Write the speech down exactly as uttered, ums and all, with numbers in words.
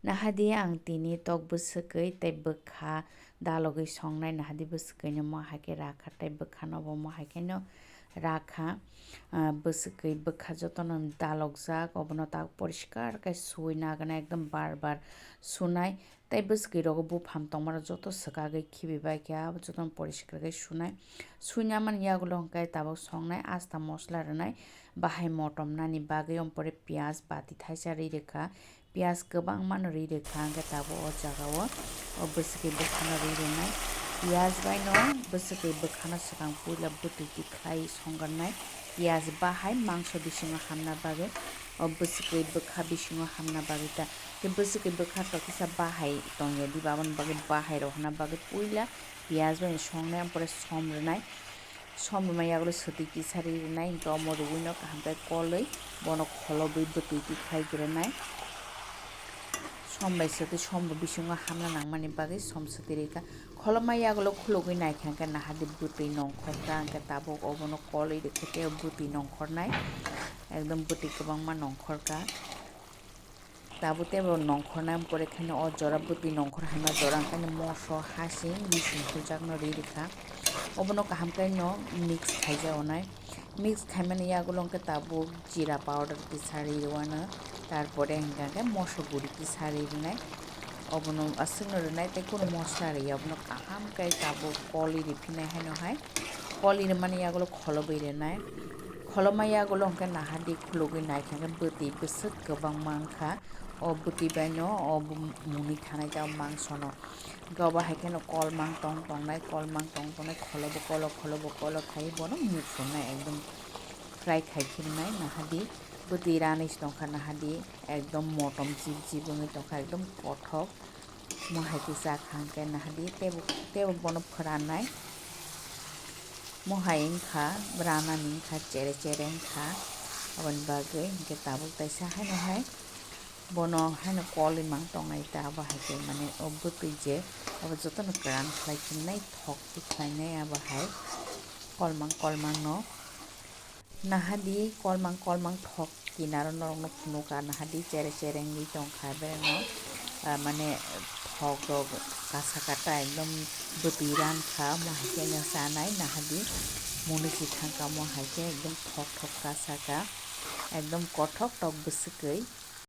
Nahadi ang tini tok bwswkwi tei bwkha dalogwi songnai, nahadi bwswkwi no mo hai khe rakha tei bwkha no bo mo hai khe no rakha. Ah, bwswkwi bwkha jotono dalokjak, obono tak poriskar khe suwi nagana, ekdom bar bar sunai. Tei bwswkwi rogo buphang tongmano joto swkagwi khibi bai khe abo jotono poriskar khe sunai. Suina mani yagulo hwnkhe tabuk songnai, asta mosla rwnai, bahai motom nani bagwi ompore piyaj bati thaisa ri rwkha. Piyaj kwbangma no ri rwkha, hwnkhe tabuk o jaga o o bwswkwi bwkhano ri rwnai. Piyaj bai no bwswkwi bwkhano swkang puila bwtwi tikhlai songrwnai. Piyaj bahai mangso bisingo hamna bagwi, o bwswkwi bwkha bisingo hamna bagwi ta. Tei bwswkwi bwkha tokisa bahai tongya diba, aboni bagwi bahai rok hwnna bagwi puila piyaj bai songnai, ampore som rwnai. Som rwmani yagulo swtwi kisa ri rwnai, hwnkhe omo rwui no kaham khe kolwi bono kholobwi bwtwi tikhlai rwnai. Som bai swtwi som bo bisingo hamna nangmani bagwi som swtwi rikha. Kholobma yagulo khulugwi naikha hwnkhe nahadi bwtwi nongkhor kha, hwnkhe tabuk obono kolwi rikhe tei bwtwi nongkhor nai, ekdom bwtwi kwbangma nongkhor kha. Tabuk tei bo nongkhorna pore khe no o jora bwtwi nongkhor hamya jora hwnkhe no moso hasing bising hujakno ri rikha. Obono kaham khe no mix khaijak onai. Mix khaimani yagulo hwnkhe tabuk jira powder kisa ri rwano, tarpore hwnkhe moso guri kisa ri rwnai. Obono aswkno rwnai tei kunu mosla rwya, obono kaham khe tabuk kolwi riphinai haino hai. Kolwi rwmani yagulo kholobwi rwnai. Kholobma yagulo hwnkhe nahadi khulugwi naikha hwnkhe bwtwi bwswk kwbangma wngkha. O bwtwi bai no o mungwi thanai ta mangso no. Hwnkhe obo hai kheno kolmang tong tongnai, kolmang tong tongnai, kholobo kolo, kholobo kolo khai bono muk tongnai, ekdom fry khai khe rwnai nahadi. Bwtwi ranwi se tongkha nahadi, ekdom motom jip jip wngwi tongkha, ekdom kothok. Mo hai khe cha kha hwnkhe nahadi, teibo, teibo bono phrannai. Mo hai wngkha, ranani wngkha, chere chere wngkha. Aboni bagwi hwnkhe tabuk taisa haino hai bono haino kolwi mang tongnai ta, abo hai khe mane o bwtwi je abo jotono kwran khlai khe naithok khe khlainai abo hai kolmang kolmang no. Nahadi kolmang kolmang thok kinaro norokno phunukha, nahadi chere chere wngwi tongkha, bereno, ah, mane thok rok kasa kata ekdom bwtwi rankha, omo hai khe no chanai, nahadi mwnwi si thangkha, omo hai khe ekdom thok thok kasa kha, ekdom kothok tok bwswkwi.